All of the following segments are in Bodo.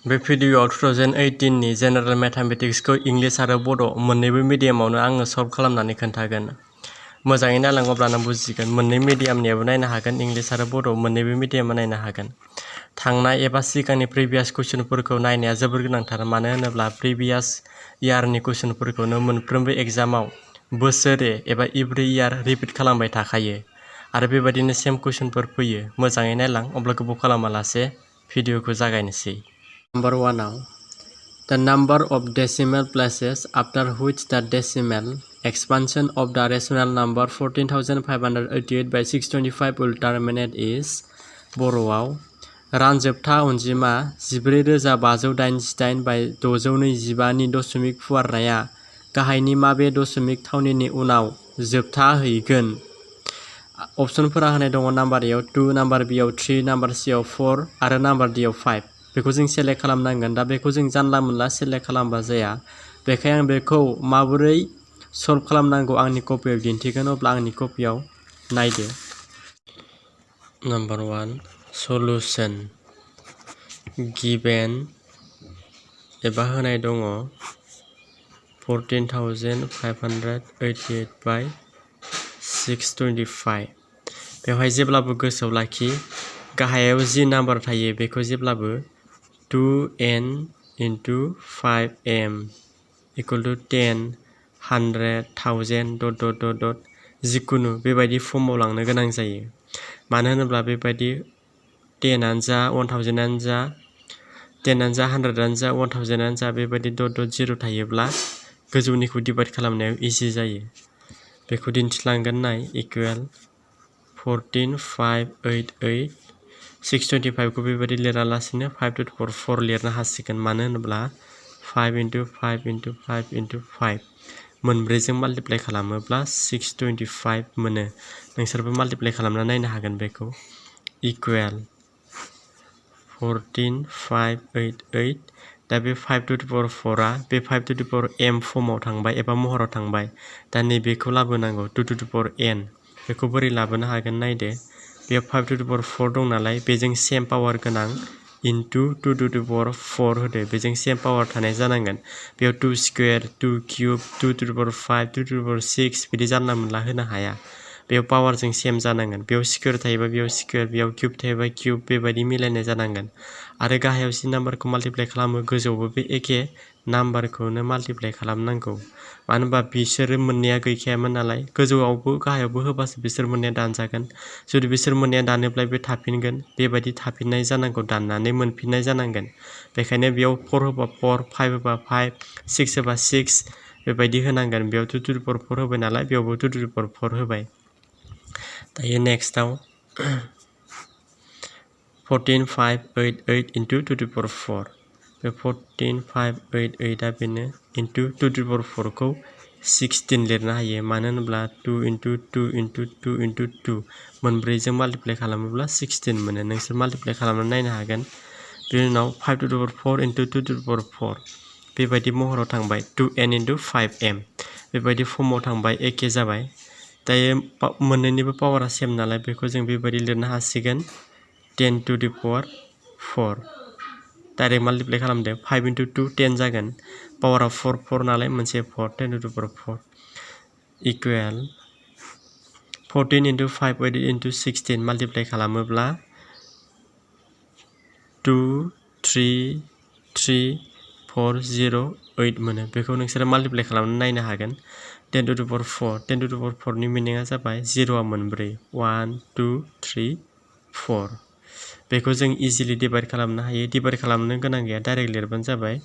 बे भिडिअ'आव 2018 नि जेनेरेल मेथामेटिक्सखौ इंलिश आरो बड' मोन्नैबो मिडियामावनो आङो सल्भ खालामनानै खोन्थागोन। मोजाङै नायलां अब्लानो बुजिगोन। मोन्नै मिडियामनियाबो नायनो हागोन, इंलिश आरो बड' मोन्नैबो मिडियामा नायनो हागोन। थांनाय एबा सिगांनि प्रिभियास कुइसनफोरखौ नायनाया जोबोर गोनांथार, मानो होनोब्ला प्रिभियास इयारनि कुइसनफोरखौनो मोनफ्रोमबो एग्जामाव बोसोरे एबा एभ्रि इयार रिपिट खालामबाय थाखायो आरो बेबायदिनो सेम कुइसनफोर फैयो। मोजाङै नायलां, अब्ला गोबाव खालामालासे भिडिअ'खौ जागायनोसै। Number 1 now. The number of decimal places after which the decimal expansion of the rational number 14,588 by 625 will terminate is बर'आव रानजोबथा अनजिमा 14,588 by 625 नि दशमिक फुवारनाया गाहायनि माबे दशमिक थावनिनि उनाव जोबथाहैगोन? अप्शनफोरा होनाय दङ। नाम्बार एआव 2, नाम्बार बिआव 3, नाम्बार सिआव 4 आरो नाम्बार डिआव 5। बेखौ जों सेलेक्ट खालामनांगोन। दा बेखौ जों जानला मोनला सेलेक्ट खालामबा जाया, बेखायनो आं बेखौ माबोरै सल्भ खालामनांगौ आंनि कपियाव दिन्थिगोन। अब्ला आंनि कपियाव नायदो। नाम्बार 1 सलुशन गिभेन एबा होनाय दङ 14,588 by 625। बेवहाय जेब्लाबो गोसोआव लाखि, गाहायाव जि नाम्बार थायो बेखौ जेब्लाबो 2n into 5m equal to 10, 100, 1000 ... जिखुनु बेबायदि फर्माव लांनो गोनां जायो। मानो होनोब्ला बेबायदि 10आनो जा, 1000आनो जा, 10आनो जा, 100आनो जा, 1000आनो जा, बेबायदि ... थायोब्ला गोजौनिखौ डिभाइड खालामनायाव इजि जायो। बेखौ दिन्थिलांगोन नाय। इकुवेल 14,588 625 खौ बेबायदि लिरालासिनो 5 to the power 4 लिरनो हासिगोन। मानो होनोब्ला 5 into 5 into 5 into 5 मोनब्रैजों माल्टिप्लाइ खालामोब्ला 625 मोनो। नोंसोरबो माल्टिप्लाइ खालामना नायनो हागोन बेखौ। इकुवेल 14,588 दा बे 5 to the power 4आ बे 5 to the power m फर्माव थांबाय एबा महराव थांबाय। दा नैबेखौ लाबोनांगौ 2 to the power n। बेखौ बोरै लाबोनो हागोन नायदो। बेयाव 5 to the power 4 दं नालाय, बेजों सेम पावार गोनां इनटु 2 to the power 4 होदो। बेजों सेम पावार थानाय जानांगोन। बेयाव 2 square, 2 cube, 2 to the power 5, 2 to the power 6 बिदि जानला मोनला होनो हाया। बेयाव पावारजों सेम जानांगोन। बेयाव स्क्वायर थायोबा बेयाव स्क्वायर, बेयाव क्यूब थायोबा क्यूब, बेबायदि मिलायनाय जानांगोन। आरो गाहायाव जि नाम्बारखौ माल्टिप्लाइ खालामो, गोजौआवबो बे एखे नाम्बारखौनो माल्टिप्लाइ खालामनांगौ। मानो होनबा बिसोरो मोननैया गैखायामोन नालाय, गोजौआवबो गाहायावबो होबासो बिसोर मोननैया दानजागोन। जुदि बिसोर मोननैया दानोब्ला बे थाफिनगोन। बेबायदि थाफिननाय जानांगौ, दाननानै मोनफिननाय जानांगोन। बेखायनो बेयाव 4 होबा 4, 5 होबा 5, 6 होबा 6 बेबायदि होनांगोन। बेयाव 2 to the power 4 होबाय नालाय, बेयावबो 2 to the power 4 होबाय। दायो नेक्स्टआव 14,588 into 2 to the power 4। बे 14,588आ बेनो इनटु 2 to the power 4 खौ 16 लिरनो हायो। मानो होनोब्ला 2 into 2 into 2 into 2 मोनब्रैजों माल्टिप्लाइ खालामोब्ला 16 मोनो। नोंसोर माल्टिप्लाइ खालामनानै नायनो हागोन। बेनि उनाव 5 to the power 4 into 2 to the power 4 बेबायदि महराव थांबाय। 2n into 5m बेबायदि फर्माव थांबाय, एखे जाबाय। दायो मोननैनिबो पावारा सेम नालाय, बेखौ जों बेबायदि लिरनो हासिगोन 10 to the power 4। डाइरेक्ट माल्टिप्लाइ खालामदो। 5 into 2 10 जागोन। पावारा 4 4 नालाय, मोनसे 4, 10 to the power 4 equal 14 into 588 into 16 माल्टिप्लाइ खालामोब्ला 233,408 मोनो। बेखौ नोंसोरो माल्टिप्लाइ खालामनानै नायनो हागोन। 10 to the power 4, 10 to the power 4 नि मिनिङा जाबाय 0आ मोनब्रै, 1 2 3 4। बेखौ जों इजिलि डिभाइड खालामनो हायो। डिभाइड खालामनो गोनां गैया, डाइरेक्ट लिरबानो जाबाय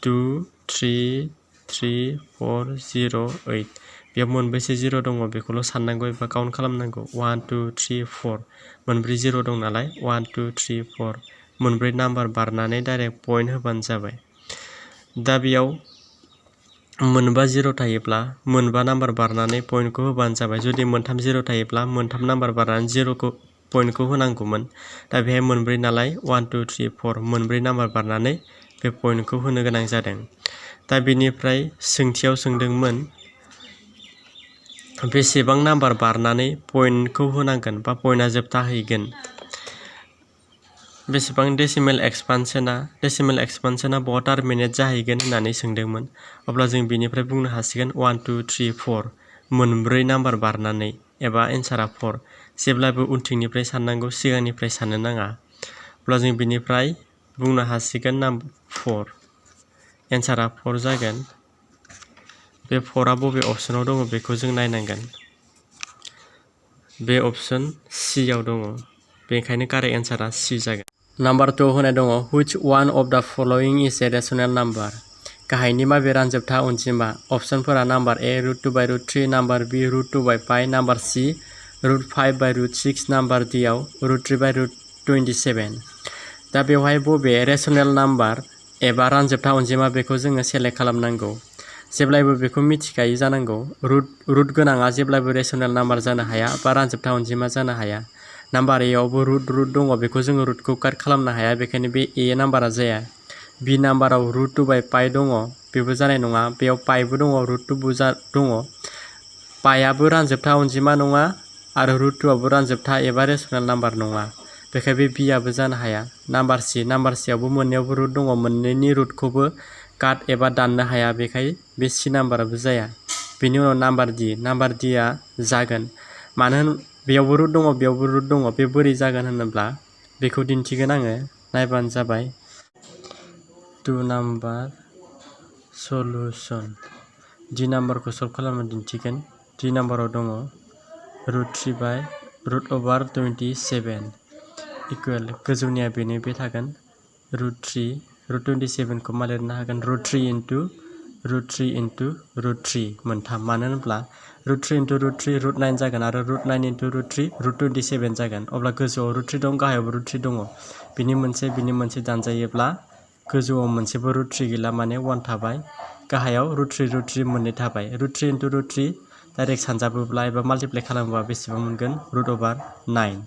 233,408। बेयाव मोनबेसे 0 दङ बेखौल' साननांगौ एबा काउन्ट खालामनांगौ। 1 2 3 4 मोनब्रै 0 दं नालाय, 1 2 3 4 मोनब्रै नाम्बार बारनानै डाइरेक्ट पइन्ट होबानो जाबाय। दा बेयाव मोनबा 0 थायोब्ला मोनबा नाम्बार बारनानै पइन्टखौ होबानो जाबाय। जुदि मोनथाम 0 थायोब्ला मोनथाम नाम्बार बारनानै 0खौ पइन्टखौ होनांगौमोन। दा बेहाय मोनब्रै नालाय, 1 2 3 4 मोनब्रै नाम्बार बारनानै बे पइन्टखौ होनो गोनां जादों। दा बेनिफ्राय सोंथियाव सोंदोंमोन बेसेबां नाम्बार बारनानै पइन्टखौ होनांगोन बा पइन्टआ जोबथाहैगोन। बेसेबां डेसिमेल एक्सपानसना बहा टार्मिनेट जाहैगोन होननानै सोंदोंमोन अब्ला जों बेनिफ्राय बुंनो हासिगोन 1 2 3 4 मोनब्रै नाम्बार बारनानै एबा एन्सारा 4 जेब्लाबो उनथिंनिफ्राय साननांगौ सिगांनिफ्राय साननो नाङा अब्ला जों बेनिफ्राय बुंनो हासिगोन 4 एन्सारा 4 जागोन बे 4आ बबे अपसनाव दङ बेखौ जों नायनांगोन बे अपसन C आव दङ बेनिखायनो कारेक्ट एन्सारा C जागोन नाम्बार 2 होनाय दङ which one of the following is a rational number गाहायनि माबे रानजोबथा अनजिमा अपसनफोरा number A √2/√3 number B √2/5 number C √5/√6 number D आव √3/27 दा बेवहाय बबे रेशनेल नाम्बार एबा रानजोबथा अनजिमा बेखौ जोङो सेलेक्ट खालामनांगौ जेब्लायबो बेखौ मिथिखायो जानांगौ रुट गोनाङा जेब्लाबो रेशनेल नाम्बार जानो हाया बा रानजोबथा अनजिमा जानो हाया नाम्बार A आवबो रुट दङ बेखौ जोङो रुटखौ काट खालामनो हाया बेखायनो बे A नाम्बारा जाया B नाम्बाराव √2/5 दङ बेबो जानाय नङा बेयाव पाइबो दङ √2बो दङ पाइआबो रानजोबथा अनजिमा नङा आरो √2आबो रानजोबथा एबा रेशनेल नाम्बार नङा बेखाय बे B आबो जानो हाया नाम्बार C आवबो मोननैयावबो रुट दङ मोननैनि रुटखौबो काट एबा दाननो हाया बेखाय बे C नाम्बाराबो जाया बेनि उनाव नाम्बार D आ जागोन मानो होन बेयावबो रुट दङ बेयावबो रुट दङ बे बोरै जागोन होनोब्ला बेखौ दिन्थिगोन आङो नायबानो जाबाय 2 नाम्बार सलुशन D नाम्बारखौ सल्भ खालामनो दिन्थिगोन D नाम्बाराव दङ √3/√27 इकुवेल गोजौनिया बेनो बे थागोन √3 खौ मा लिरनो हागोन √3 मोनथाम मानो होनब्ला √3 × √3 √9 जागोन आरो √9 × √3 √27 जागोन अब्ला गोजौआव √3 दं गाहायावबो √3 दङ बिनि मोनसे दानजायोब्ला गोजौआव मोनसेबो √3 गैला माने 1 थाबाय गाहायाव √3 मोननै थाबाय √3 × √3 डाइरेक्ट सानजाबोब्ला एबा माल्टिप्लाइ खालामोबा बेसेबां मोनगोन √9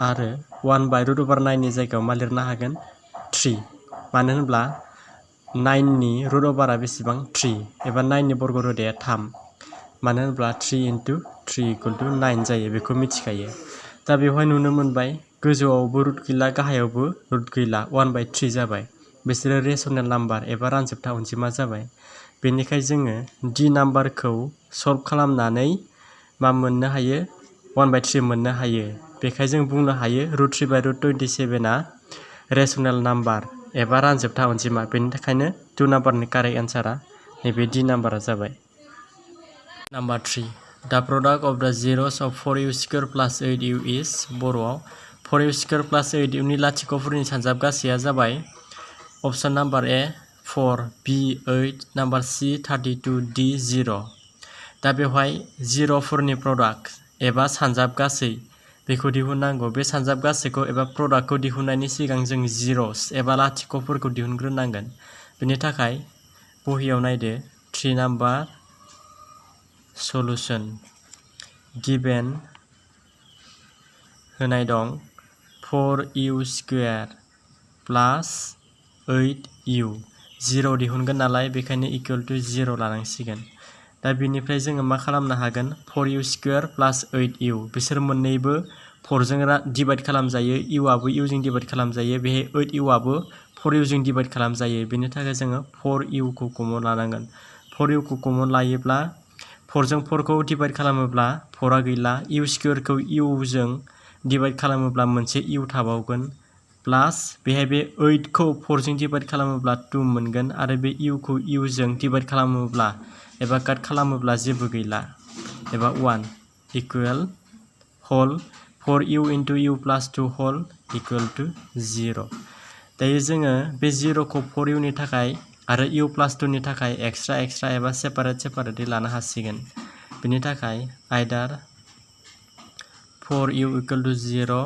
आरो 1/√9 नि जायगायाव मा लिरनो हागोन 3 मानो होनब्ला 9 नि √आ बेसेबां 3 एबा 9 नि बर्ग रोदाया 3 मानो होनब्ला 3 × 3 = 9 जायो बेखौ मिथिखायो दा बेवहाय नुनो मोनबाय गोजौआवबो रुट गैला गाहायावबो रुट गैला 1/3 जाबाय बिसोरो रेशनेल नाम्बार एबा रानजोबथा अनजिमा जाबाय बेनिखाय जोङो D नाम्बारखौ सल्भ खालामनानै मा मोननो हायो 1/3 मोननो हायो बेखाय जों बुंनो हायो √3/27 आ रेशनेल नाम्बार एबा रानजोबथा अनजिमा बेनि थाखायनो 2 नाम्बारनि कारेक्ट एन्सारा नैबे D नाम्बारा जाबाय number 3 The product of the zeros of 4u² + 8u is बर'आव 4u² + 8u नि लाथिख'फोरनि सानजाब गासैया जाबाय option number A 4 B 8 number C 32 D 0 दा बेवहाय जिर'फोरनि प्रडाक्ट एबा सानजाब गासै बेखौ दिहुननांगौ बे सानजाब गासैखौ एबा प्रडाक्टखौ दिहुननायनि सिगां जों जिर'स एबा लाथिख'फोरखौ दिहुनग्रोनांगोन बेनि थाखाय बहियाव नायदो 3 नाम्बार सलुशन गिभेन होनाय दं 4u² + 8u 0 दिहुनगोन नालाय बेखायनो इकुवेल टु 0 लानांसिगोन दा बेनिफ्राय जोङो मा खालामनो हागोन 4u² + 8u बिसोर मोननैबो 4 जों डिभाइड खालामजायो u आबो u जों डिभाइड खालामजायो बेहाय 8u आबो 4u जों डिभाइड खालामजायो बेनि थाखाय जोङो 4u खौ कमन लानांगोन 4u खौ कमन लायोब्ला 4 जों 4 खौ डिभाइड खालामोब्ला 4 आ गैला u² खौ u जों डिभाइड खालामोब्ला मोनसे u थाबावगोन प्लास बेहाय बे 8 खौ 4 जों डिभाइड खालामोब्ला 2 मोनगोन आरो बे u खौ u जों डिभाइड खालामोब्ला एबा काट खालामोब्ला जेबो गैला एबा 1 equal whole 4u × u + 2 whole equal to 0 दायो जोङो बे 0 खौ 4u नि थाखाय आरो u + 2 नि थाखाय एक्सट्रा एबा सेपारेटै लानो हासिगोन बेनि थाखाय आइदार 4u = 0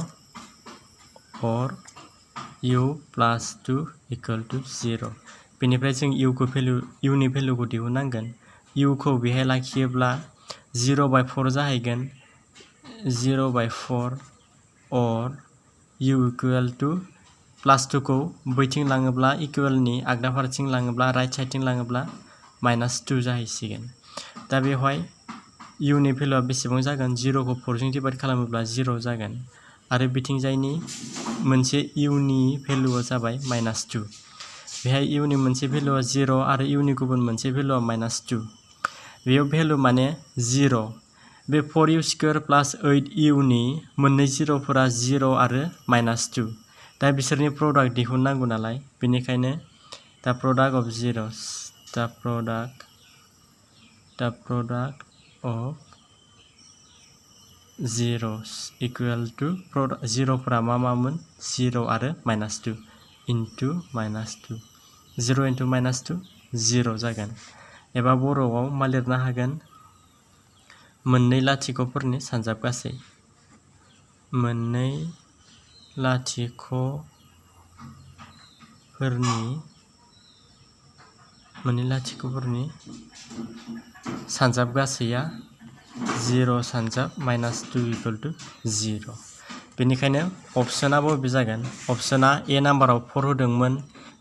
or u + 2 = 0 बेनिफ्राय जों u नि भेलुखौ दिहुननांगोन u खौ बेहाय लाखियोब्ला 0/4 जाहैगोन 0/4 or u = +2 खौ बैथिं लाङोब्ला इकुवेलनि आगदा फारसेथिं लाङोब्ला राइट साइडथिं लाङोब्ला -2 जाहैसिगोन दा बेवहाय u नि भेलुआ बेसेबां जागोन 0 खौ 4 जों डिभाइड खालामोब्ला 0 जागोन आरो बिथिंजायनि मोनसे इउनि भेलुआ जाबाय -2 बेहाय इउनि मोनसे भेलुआ 0 आरो इउनि गुबुन मोनसे भेलुआ -2 बेयाव भेलु माने 0 बे 4u² + 8uनि मोननै जिर'फोरा 0 आरो -2 दा बिसोरनि प्रडाक्ट दिहुननांगौ नालाय बेनिखायनो दा प्रडाक्ट अफ जिर'स दा product of zeros equal to जिर'फोरा मामोन 0 आरो -2 into -2 0 into -2 0 जागोन एबा बर'आव मा लिरनो हागोन मोननै लाथिख'फोरनि सानजाब गासै मोननै लाथिख'फोरनि सानजाब गासैया 0 सानजाब -2 equal to 0 बेनिखायनो अपसना बबे जागोन अपसना ए नाम्बाराव 4 होदोंमोन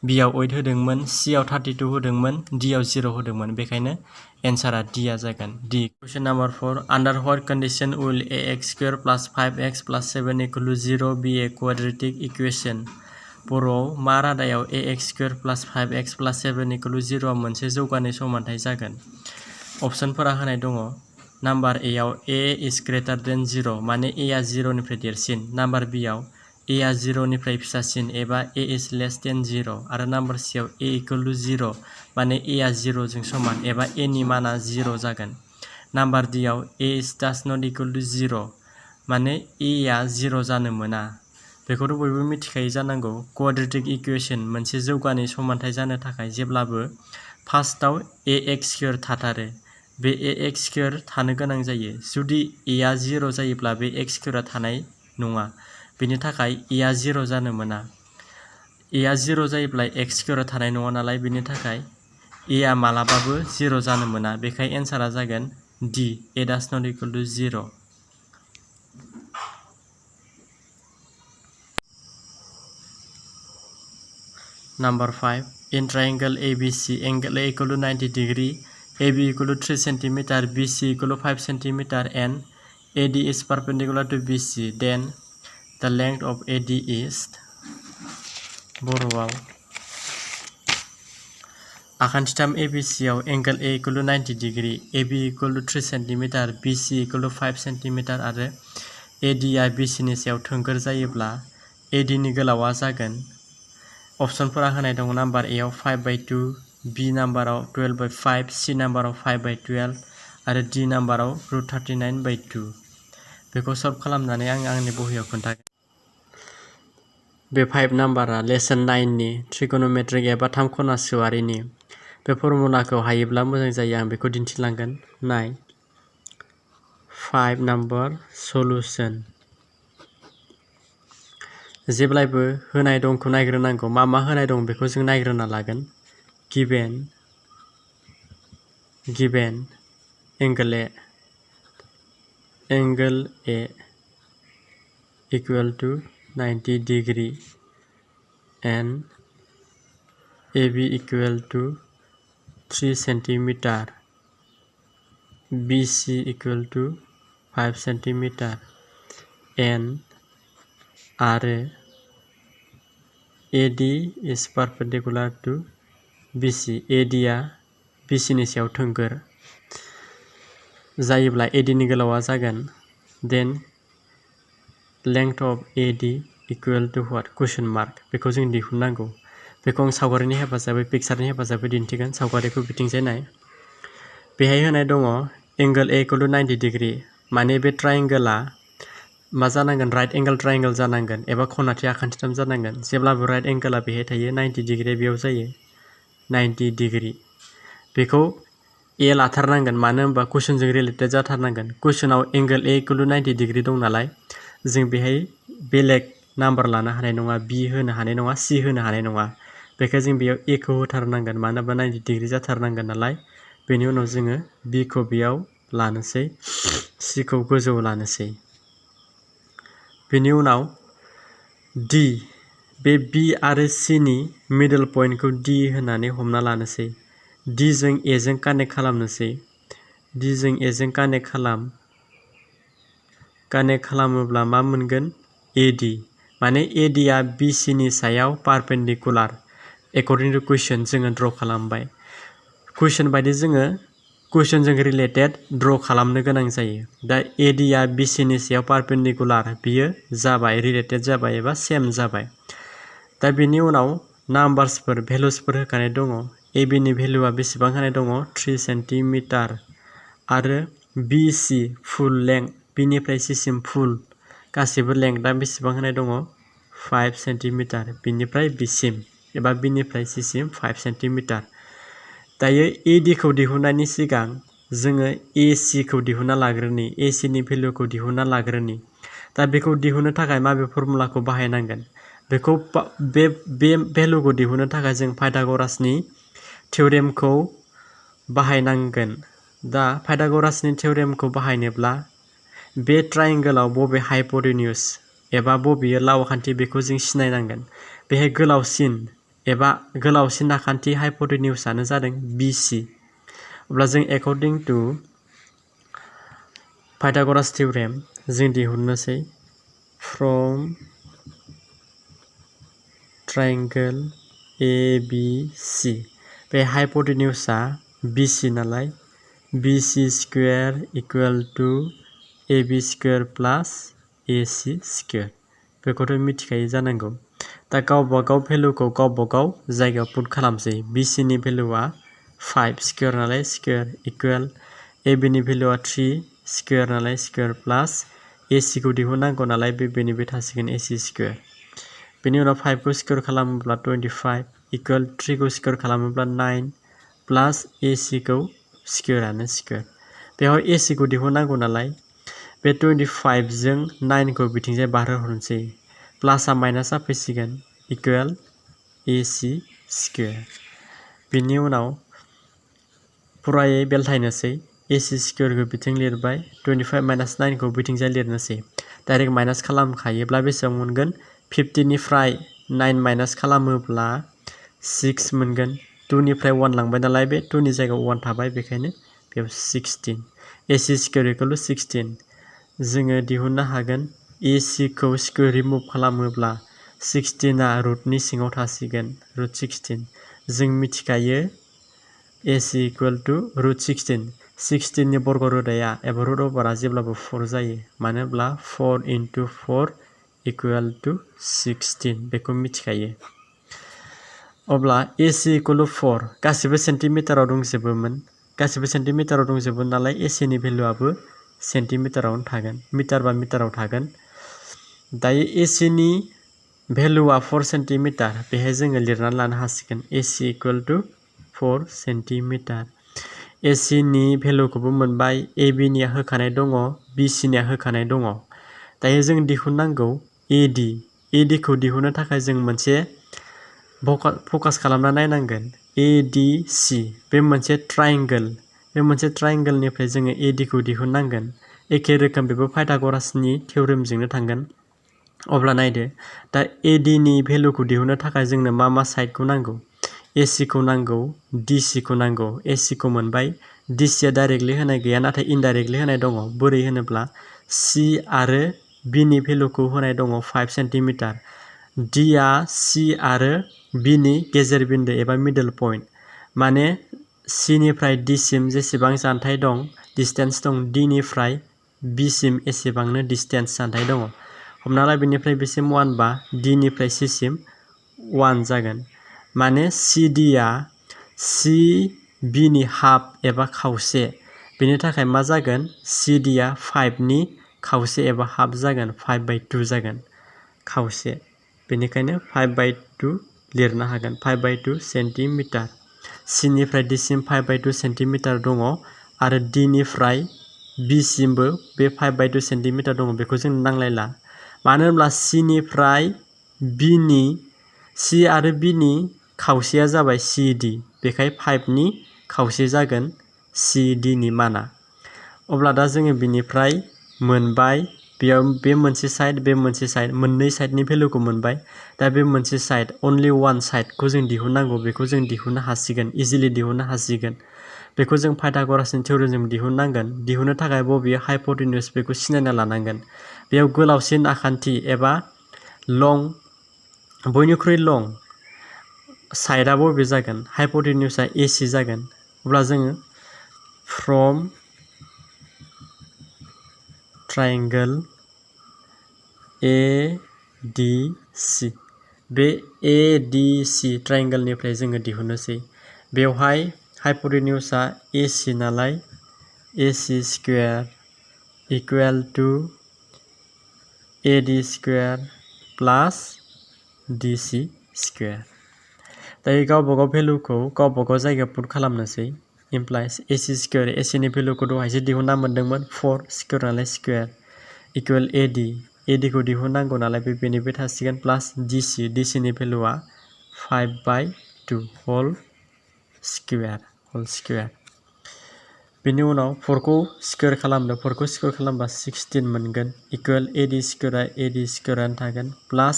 बि आव 8 होदोंमोन सि आव 32 होदोंमोन डि आव 0 होदोंमोन बेखायनो एन्सारा डि आ जागोन D question number 4 under what condition will ax² + 5x + 7 equal to 0 be a quadratic equation बर'आव मा रादायाव ax² + 5x + 7 equal to 0 आ मोनसे जौगानाय समानथाय जागोन अपसनफोरा होनाय दङ नाम्बार ए आव a is greater than 0 माने a आ 0 निफ्राय देरसिन नाम्बार बि आव a आ 0 निफ्राय फिसासिन एबा a is less than 0 आरो नाम्बार सि आव a equal to 0 माने a आ 0 जों समान एबा a नि माना 0 जागोन नाम्बार डि आव a is does not equal to 0 माने a आ 0 जानो मोना बेखौथ' बयबो मिथिखायो जानांगौ क्वाड्रेटिक इकुवेशन मोनसे जौगानाय समानथाय जानो थाखाय जेब्लाबो फार्स्टआव ax² थाथारो बे ax² थानो गोनां जायो जुदि a आ 0 जायोब्ला बे x² थानाय नङा बेनि थाखाय a आ 0 जानो मोना a आ 0 जायोब्ला x² थानाय नङा नालाय बेनि थाखाय a आ मालाबाबो 0 जानो मोना बेखाय एन्सारा जागोन d a does not equal to 0 Number 5 in triangle ABC angle A equal to 90 degree AB equal to 3 cm BC equal to 5 cm and AD is perpendicular to BC then the length of AD is बर'आव आखान्थिथाम ABC आव angle A equal to 90 degree AB equal to 3 cm BC equal to 5 cm आरो AD आ BC नि सायाव थोंगोर जायोब्ला AD नि गोलावा जागोन अपसनफोरा होनाय दङ नाम्बार ए आव 5/2 बि नाम्बाराव 12/5 सि नाम्बाराव 5/12 आरो डि नाम्बाराव √39/2 बेखौ सल्भ खालामनानै आं आंनि बहियाव खोन्थागोन बे 5 नाम्बारा लेसन 9 नि ट्रिगोनोमेट्रिक एबा थामख'ना सोवारिनि बे फर्मुलाखौ हायोब्ला मोजां जायो आं बेखौ दिन्थिलांगोन नाय 5 नाम्बार सल्युशन जेब्लायबो होनाय दंखौ नायग्रोनांगौ मा होनाय दं बेखौ जों नायग्रोना लागोन given angle A equal to 90 degree and AB equal to 3 cm BC equal to 5 cm and आरो AD is perpendicular to BC AD आ BC नि सायाव थोंगोर जायोब्ला AD नि गोलावा जागोन then length of AD equal to what question mark बेखौ जों दिहुननांगौ बेखौ आं सावगारिनि हेफाजाबै पिक्सारनि हेफाजाबै दिन्थिगोन सावगारिखौ बिथिंजाय नाय बेहाय होनाय दङ angle A equal to 90 degree माने बे ट्रायंगोला मा जानांगोन राइट एंगल ट्रायंगल जानांगोन एबा खनाथि आखान्थिथाम जानांगोन जेब्लाबो राइट एंगला बेहाय थायो 90 डिग्री बेयाव जायो 90 डिग्री बेखौ ए लाथारनांगोन मानो होनबा कुइसनजों रिलेटेड जाथारनांगोन कुइसनाव angle A equal to 90 degree दं नालाय जों बेहाय बेलेग नाम्बार लानो हानाय नङा बी होनो हानाय नङा सी होनो हानाय नङा बेखायनो जों बेयाव ए खौ होथारनांगोन मानो होनबा 90 डिग्री जाथारनांगोन नालाय बेनि उनाव जोङो बी खौ बेयाव लानोसै सी खौ गोजौ लानोसै बेनि उनाव डी बे बी आरो सी नि मिडल पॉइंट को डी होननानै हमना लानोसै डी जों ए जों कानेक्ट खालामनोसै डी जों ए जों कानेक्ट खालामोब्ला मा मोनगोन AD माने AD आ BC नि सायाव पारपेन्डिकुलार एकर्डिं टु कुइसन जोङो ड्र खालामबाय कुइसन बायदि जोङो कुइसनजों रिलेटेड ड्र खालामनो गोनां जायो दा AD आ BC नि सायाव पारपेन्डिकुलार बियो जाबाय रिलेटेड जाबाय एबा सेम जाबाय दा बेनि उनाव नाम्बार्सफोर भेलुसफोर होखानाय दङ AB नि भेलुआ बेसेबां होनाय दङ 3 सेन्टिमिटार आरो BC फुल लेंथ B निफ्राय C सिम फुल गासिबो लेंथआ बेसेबां होनाय दङ 5 सेन्टिमिटार बिनिफ्राय B सिम एबा B निफ्राय C सिम 5 सेन्टिमिटार दायो AD खौ दिहुननायनि सिगां जोङो AC खौ दिहुनना लाग्रोनि AC नि भेलुखौ दिहुनना लाग्रोनि दा बेखौ दिहुननो थाखाय माबे फर्मुलाखौ बाहायनांगोन बेखौ बे भेलुखौ दिहुननो थाखाय जों पाइथागरासनि थियोरेमखौ बाहायनांगोन दा पाइथागरासनि थियोरेमखौ बाहायनोब्ला बे ट्रायंगोलाव बबे हाइपोटेन्यूज एबा बबे लाव खान्थि बेखौ जों सिनायनांगोन बेहाय गोलावसिन आखान्थि हाइपोटेन्यूजआनो जादों BC अब्ला जों एकर्डिं टु पाइथागरास थियोरेम जों दिहुननोसै फ्रम ट्रायंगल ABC बे हाइपोटेन्यूजआ BC नालाय BC square equal to AB square plus AC square बेखौथ' मिथिखायो जानांगौ दा गावबागाव भेलुखौ गावबागाव जायगायाव पुट खालामसै BC नि भेलुआ 5 स्क्वायर नालाय स्क्वायर इक्वल AB नि भेलुआ 3 स्क्वायर नालाय स्क्वायर प्लस AC खौ दिहुननांगौ नालाय बे थासिगोन AC स्क्वायर बेनि उनाव 5 खौ स्क्वायर खालामोब्ला 25 इक्वल 3 खौ स्क्वायर खालामोब्ला 9 प्लस AC खौ स्क्वायरानो स्क्वायर बेयाव AC खौ दिहुननांगौ नालाय बे 25 जों 9 खौ बिथिंजाय बारहोहरनोसै प्लासआ माइनासआ फैसिगोन इक्वल AC स्क्वायर बेनि उनाव फुरायै बेलथायनोसै AC स्क्वायरखौ बिथिं लिरबाय 25 माइनास 9 खौ बिथिंजाय लिरनोसै डाइरेक्ट माइनास खालामखायोब्ला बेसेबां मोनगोन 50 निफ्राय 9 माइनास खालामोब्ला 6 मोनगोन 2 निफ्राय 1 लांबाय नालाय बे 2 नि जायगायाव 1 थाबाय बेखायनो बेयाव 16 AC स्क्वायर इक्वल 16 जोङो दिहुननो हागोन AC खौ स्क्वायर रिमुभ खालामोब्ला 16 आ रुटनि सिङाव थासिगोन रुट 16 जों मिथिखायो AC इक्वल टु रुट 16 नि बर्ग रोदाया एबा रुट अभारआ जेब्लाबो 4 जायो मानो होनब्ला 4 into 4 इक्वल टु 16 बेखौ मिथिखायो अब्ला AC इक्वल 4 गासिबो सेन्टिमिटाराव दंजोबो नालाय AC नि भेलुआबो सेन्टिमिटारावनो थागोन मिटार बा मिटाराव थागोन दायो AC नि भेलुआ 4 सेन्टिमिटार बेहाय जोङो लिरनानै लानो हासिगोन AC equal to 4 centimetre AC नि भेलुखौबो मोनबाय AB निया होखानाय दङ BC निया होखानाय दङ दायो जों दिहुननांगौ AD खौ दिहुननो थाखाय जों मोनसे फकास खालामना नायनांगोन ADC बे मोनसे ट्रायंगोलनिफ्राय जोङो AD खौ दिहुननांगोन एखे रोखोम बेबो पाइथागरासनि थियोरेमजोंनो थांगोन अब्ला नायदो दा AD नि भेलुखौ दिहुननो थाखाय जोंनो मा साइडखौ नांगौ AC खौ नांगौ DC खौ नांगौ AC खौ मोनबाय DC आ डाइरेक्टलि होनाय गैया नाथाय इनडाइरेक्टलि होनाय दङ बोरै होनोब्ला C आरो B नि भेलुखौ होनाय दङ 5 सेन्टिमिटार D आ C आरो B नि गेजेर बिन्दो एबा मिडल पॉइंट माने C निफ्राय D सिम जेसेबां जानथाय दं डिस्टेंस दं D निफ्राय B सिम एसेबांनो डिस्टेंस जानथाय दङ हमना ला बेनिफ्राय बेसिम 1 बा D निफ्राय C सिम 1 जागोन माने CD आ CB नि हाफ एबा खावसे बेनि थाखाय मा जागोन CD आ 5 नि खावसे एबा हाफ जागोन 5/2 जागोन खावसे बेनिखायनो 5/2 लिरनो हागोन 5/2 सेन्टिमिटार C निफ्राय D सिम 5/2 सेन्टिमिटार दङ आरो D निफ्राय B सिमबो बे 5/2 सेन्टिमिटार दङ बेखौ जों नांलायला मानो होनब्ला C आरो B नि खावसेया जाबाय CD बेखाय 5 नि खावसे जागोन CD नि माना अब्ला दा जोङो बिनिफ्राय मोनबाय बेयाव बे मोनसे साइड मोननै साइडनि भेलुखौ मोनबाय दा बे मोनसे साइड अनलि वान साइडखौ जों दिहुननांगौ बेखौ जों दिहुननो हासिगोन इजिलि दिहुननो हासिगोन बेखौ जों पाइथागरासनि थियोरेमजों दिहुननांगोन दिहुननो थाखाय बबे हाइपोटेन्यूज बेखौ सिनायना लानांगोन बेयाव गोलावसिन आखान्थि एबा लं बयनिख्रुइ लं साइडआ बबे जागोन हाइपोटेन्यूसआ एसी जागोन अब्ला जोङो फ्रम ट्रायंगल एडीसी बे एडीसी ट्रायंगलनिफ्राय जोङो दिहुननोसै बेवहाय हाइपोटेन्यूसआ एसी नालाय AC square equal to AD square plus DC square दायो गावबागाव भेलुखौ गावबागाव जायगायाव पुट खालामनोसै इमप्लाइज एसी स्क्वायर एसीनि भेलुखौ दहायसो दिहुनना मोन्दोंमोन 4 स्क्वायर नालाय स्क्वायर इक्वल एडी खौ दिहुननांगौ नालाय बेनिफ्राय थासिगोन प्लास डीसी नि भेलुआ 5/2 होल स्क्वायर बेनि उनाव 4 खौ स्क्वायर खालामदो 4 खौ स्क्वायर खालामबा 16 मोनगोन इक्वल एडी स्क्वायरानो थागोन प्लास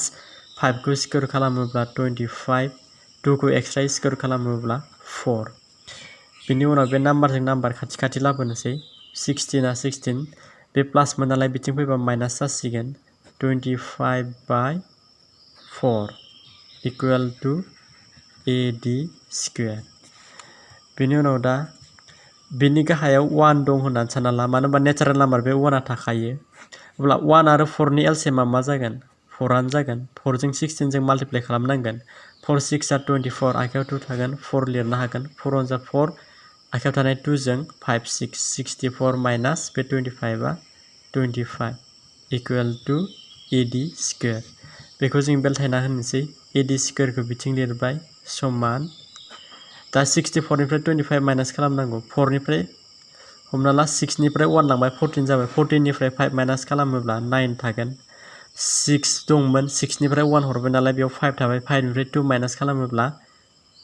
5 खौ स्क्वायर खालामोब्ला 25 2 खौ एक्सट्रा स्क्वायर खालामोब्ला 4 बेनि उनाव बे नाम्बारजों नाम्बार खाथि खाथि लाबोनोसै 16 बे प्लास मोन नालाय बिथिं फैबा माइनास जासिगोन 25/4 इक्वल टू एडी स्क्वायर बेनि उनाव दा बेनि गाहायाव 1 दं होननानै सानना ला मानो होनबा नेचारेल नाम्बार बे 1आ थाखायो अब्ला 1 आरो 4 नि एलसीएमआ मा जागोन 4आनो जागोन 4 जों 16 जों माल्टिप्लाइ खालामनांगोन 4 6 आ 24 आखायाव 2 थागोन 4 लिरनो हागोन 4 1 4 आखायाव थानाय 2 जों 5 6 64 माइनास बे 25 आ 25 इक्वल टू एडी स्क्वायर बेखौ जों बेलथायना होनोसै एडी स्क्वायरखौ बिथिं लिरबाय समान दा 64 निफ्राय 25 माइनास खालामनांगौ 4 निफ्राय हमना ला 6 निफ्राय 1 लांबाय 14 जाबाय 14 निफ्राय 5 माइनास खालामोब्ला 9 थागोन 6 दंमोन 6 निफ्राय 1 हरबाय नालाय बेयाव 5 थाबाय 5 निफ्राय 2 माइनास खालामोब्ला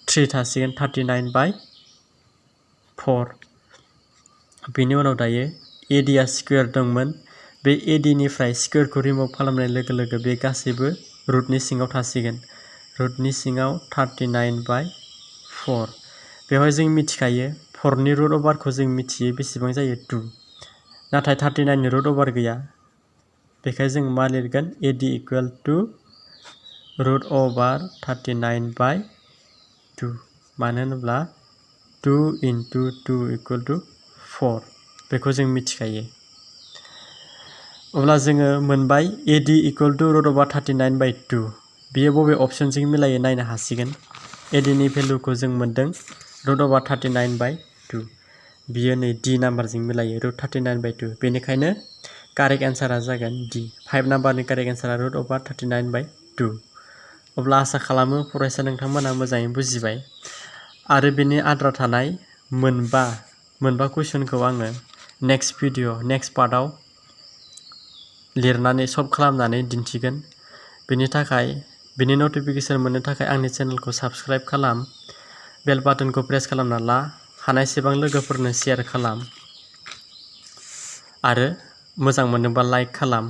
3 थासिगोन 39/4 बेनि उनाव दायो एडीआ स्क्वायर दंमोन बे एडीनिफ्राय स्क्वायरखौ रिमुभ खालामनाय लोगो लोगो बे गासैबो रुटनि सिङाव थासिगोन रुटनि सिङाव 39/4 बेवहाय जों मिथिखायो 4 नि रुट अभारखौ जों मिथियो बेसेबां जायो 2 नाथाय 39 नि रुट अभार गैया बेखायनो जों मा लिरगोन AD equal to root over 39/2 मानो होनोब्ला 2 into 2 इक्वल टू 4 बेखौ जों मिथिखायो अब्ला जोङो मोनबाय AD equal to root over 39/2 बियो बबे अप्शनजों मिलायो नायनो हासिगोन एडीनि भेलुखौ जों मोनदों रुट अभार 39/2 बियो नै डी नाम्बारजों मिलायो रुट 39/2 बेनिखायनो कारेक्ट एन्सारा जागोन डी 5 नाम्बारनि कारेक्ट एन्सारा रुट अभार 39/2 अब्ला आसा खालामो फरायसा नोंथांमोना मोजाङै बुजिबाय आरो बेनि आद्रा थानाय मोनबा कुइसनखौ आङो नेक्स्ट पार्टआव लिरनानै सल्भ खालामनानै दिन्थिगोन बेनि थाखाय बेनि नटिफिकेसन मोननो थाखाय आंनि चेनेलखौ साबस्क्राइब खालाम बेल बाटनखौ प्रेस खालामना ला हानायसेबां लोगोफोरनो शेयार खालाम आरो मोजां मोनोबा लाइक खालाम